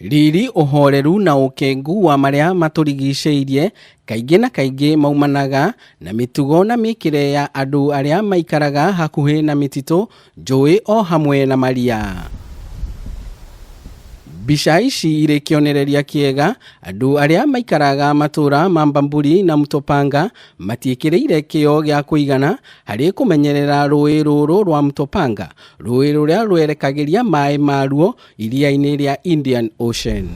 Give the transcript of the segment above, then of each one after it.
Riri, ũhoreru na ũkengu wa marĩa matũrigicĩirie kaingĩ na kaingĩ maumanaga na mĩtugo na mĩkĩre ya andũ arĩa maikaraga hakuhĩ na mĩtitũ, njũĩ o hamwe na maria. Mbica ici irĩ kĩonereria kĩega, andũ arĩa maikaraga matũra ma Bamburi na Mtopanga matiĩkĩrĩire kĩo gĩa kũigana harĩ kũmenyerera rũĩ rũrũ rwa Mtopanga, rũĩ rũrĩa rwerekagĩria maĩ maruo iria-inĩ rĩa Indian Ocean.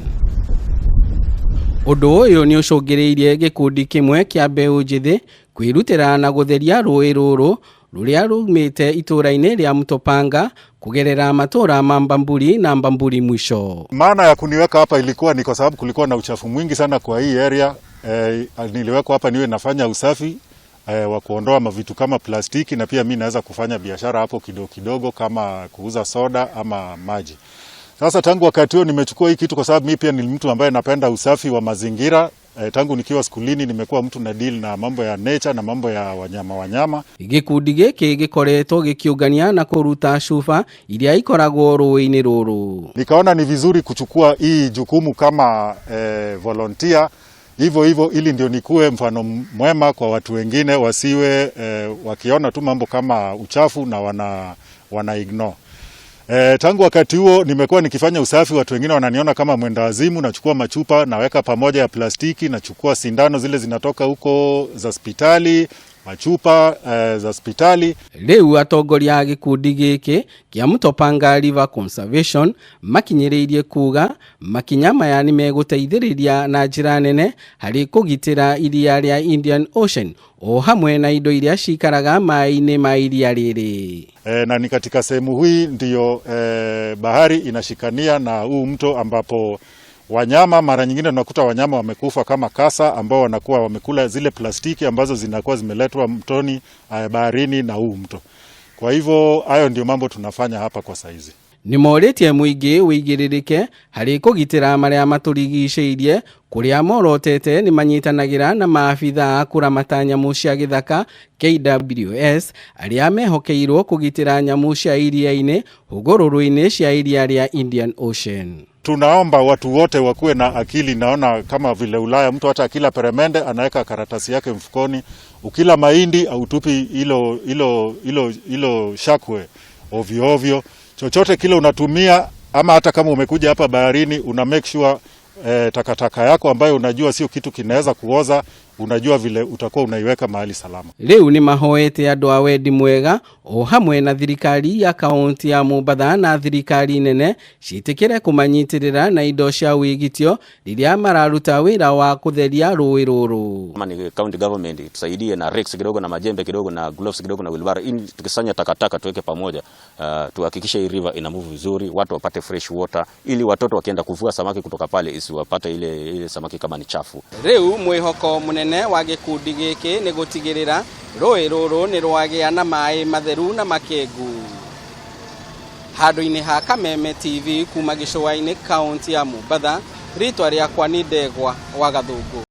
Ũndũ ũyũ nĩ ũcũngĩrĩirie gĩkundi kĩmwe kĩa mbeũ njĩthĩ kwĩrutĩra na gũtheria rũĩ rũrũ rũrĩa rumĩte itũra-inĩ rĩa Mtopanga kugerera matũra ma Bamburi na Bamburi mwisho. Maana ya kuniweka hapa ilikuwa ni kwa sababu kulikuwa na uchafu mwingi sana kwa hii area. Niliwekwa hapa niwe nafanya usafi wa kuondoa mavitu kama plastiki, na pia mi naweza kufanya biashara hapo kidogo kidogo kama kuuza soda ama maji. Sasa tangu wakati huo nimechukua hii kitu kwa sababu mi pia ni mtu ambaye napenda usafi wa mazingira. Tangu nikiwa skulini nimekuwa mtu na deal na mambo ya nature na mambo ya wanyama wanyama. Gĩkundi gĩkĩ gĩkoretwo gĩkĩũngania na kũruta cuba iria ikoragwo rũĩ-inĩ rũrũ. Nikaona ni vizuri kuchukua hii jukumu kama volunteer hivyo hivyo, ili ndio nikuwe mfano mwema kwa watu wengine wasiwe wakiona tu mambo kama uchafu na wana ignore. Tangu wakati huo nimekuwa nikifanya usafi, watu wengine wananiona kama mwenda wazimu. Nachukua machupa naweka pamoja ya plastiki, nachukua sindano zile zinatoka huko za hospitali, machupa za hospitali. Rĩu atongoria a gĩkundi gĩkĩ kĩa Mtopanga River Conservation makinyĩrĩirie kuga makinya maya nĩ megũteithĩrĩria na njĩra nene harĩ kũgitĩra iria rĩa Indian Ocean o hamwe na indo iria cikaraga maĩ-inĩ ma iria rĩrĩ. Na ni katika sehemu hii ndiyo bahari inashikania na huu mto, ambapo wanyama mara nyingine tunakuta wanyama wamekufa kama kasa ambao wanakuwa wamekula zile plastiki ambazo zinakuwa zimeletwa mtoni, baharini na huu mto. Kwa hivyo hayo ndio mambo tunafanya hapa kwa saizi. Nĩ morĩtie mũingĩ wĩigĩrĩrĩke harĩ kũgitĩra marĩa matũrigicĩirie, kũrĩa morotete nĩ manyitanagĩra na maabithaa a kũramata nyamũ cia gĩthaka KWS arĩa mehokeirwo kũgitĩra nyamũ cia iria-inĩ hũgũrũrũ-inĩ cia iria rĩa Indian Ocean. Tunaomba watu wote wakuwe na akili. Naona kama vile Ulaya, mtu hata akila peremende anaweka karatasi yake mfukoni. Ukila mahindi hautupi ilo ilo ilo ilo shakwe ovyo ovyo. Chochote kile unatumia, ama hata kama umekuja hapa baharini, una make sure takataka yako ambayo unajua sio kitu kinaweza kuoza, unajua vile utakuwa unaiweka mahali salama. Rĩu nĩ mahoete andũ a wendi mwega o hamwe na thirikari ya kaunti ya Mombatha na thirikari nene ciĩtĩkĩre kũmanyitĩrĩra na indo cia wĩgitio rĩrĩa mararuta wĩra wa kũtheria rũĩ rũrũ. Kama ni county government tusaidie na rakes kidogo na majembe kidogo na gloves kidogo na wheelbarrow, ili tukisanya takataka tuweke pamoja, tuhakikishe hii river ina move vizuri, watu wapate fresh water, ili watoto wakienda kuvua samaki kutoka pale isiwapate ile, ile samaki kama ni chafu. Rĩu mwĩhoko mũnene wa gĩkundi gĩkĩ nĩ gũtigĩrĩra rũĩ rũrũ nĩ rwagĩa na maĩ matheru na makengu. Handũ-inĩ ha Kameme TV kuma gĩcũa-inĩ, kaunti ya Mombatha, rĩtwa rĩakwa nĩ Ndegwa wa Gathũngũ.